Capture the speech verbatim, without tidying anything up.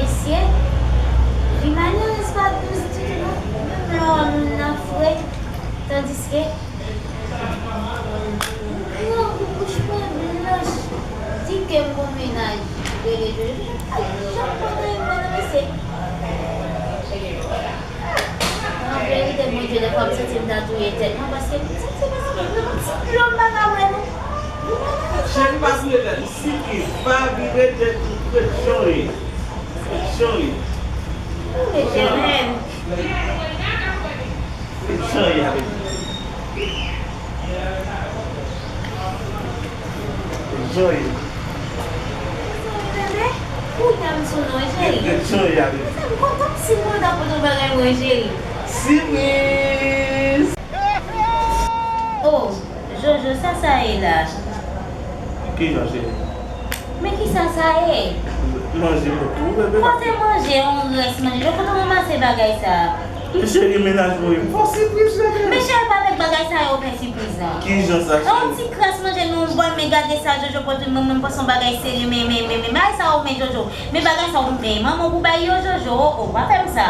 Mesye, vi malèrèz pa dous ditou non. Menm lè w wè moun nan fre, tandiske grangou, bouch mwen blanch, di ke m gon mennaj, rele Jojo. Jojo pa janm konn anyen mwen non, mesye. An verite, Bondye, dèfwa m santi m ta touye tèt mwen, paske m santi m vrèman ti plonm pa ka wè nou. Cheri, pa vire tèt ou, sipriz, pa vire tèt ou, ret jan w ye. Ret jan w ye. Ou rete menm. Ret jan w ye avèk mwen. Ret jan w ye. Tande, kounye a m sou non, cheri. Ret jan w ye avèk mwen. Mezanmi, kòm, kòmsi m kontan pou tout bagay mwen, cheri. Sipriz! Oh, Jojo, sa sa ye la? Kijan, cheri? Men kisa sa ye? Manje pou tou, bebe. Kote manje, yon rès manje? Jojo, kote w ranmase bagay sa? Cheri, mennaj mwen, fò sipriz, bebe. Men cheri, pa fè bagay sa yo fè sipriz la. Kijan sa, cheri? Yon ti kras manje nan yon bòl, men gade sa, Jojo, pòt mwen, mwen panse yon bagay serye, men, men, men, men, bagay sa yo, men, Jojo. Men bagay sa yo, men, manman pou bay yo, Jojo, oh, oh, pa fè m sa.